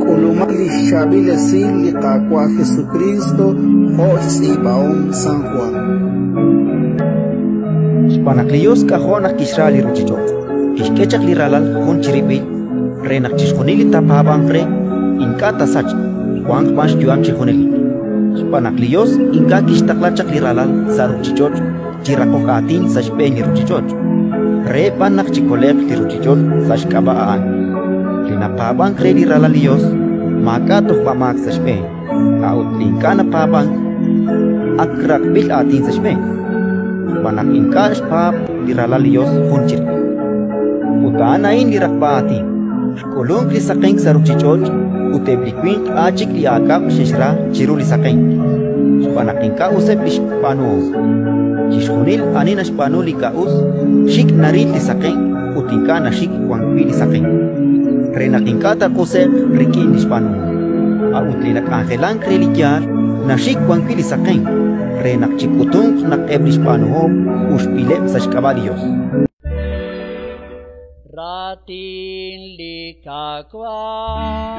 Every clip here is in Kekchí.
K'ulumaq li xChaab'il Esil li Qaawa' Jesukriist jo' xtz'iib'ahom San Jwan. Xb'aan naq li Yos k'ajo' naq kixra li ruuchich'och', kixk'e chaq li Ralal jun chirib'il, re naq chixjunil li taapaab'anq re ink'a' taasachq, wanq b'an xyu'am chi junelik. Xb'aan naq li Yos ink'a' kixtaqla chaq li Ralal sa' ruuchich'och' chi raqok aatin sa' xb'een li ruuchich'och', re b'an naq chikole'q li ruuchich'och' sa' xk'ab'a' a'an. Li napaab'ank re li Ralal li Yos, maak'a' tojb'amaak sa' xb'een; a'ut li ink'a' napaab'ank, ak raqb'il aatin sa' xb'een, xb'aan naq ink'a' xpaab' li Ralal li Yos jun chirib'il. Ut a'an a'in li raqb'a aatin: xk'ulunk li saqenk sa' ruuchich'och' ut eb' li winq a' chik li aak'ab' xe'xra chiru li saqenk, xb'aan naq ink'a' useb' li xb'aanuhom. Chixjunil ani naxb'aanu li ink'a' us, xik' naril li saqenk ut ink'a' naxik wan wi' li saqenk, re naq ink'a' taaq'use'q rik'in li xb'aanuhom. A'ut li nak'anjelank re li yaal naxik wan wi' li saqenk, re naq chik'utunq naq eb' li xb'aanuhom uxb'ileb' sa' xk'ab'a' li Yos. Raatin li Qaawa'.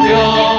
Dios.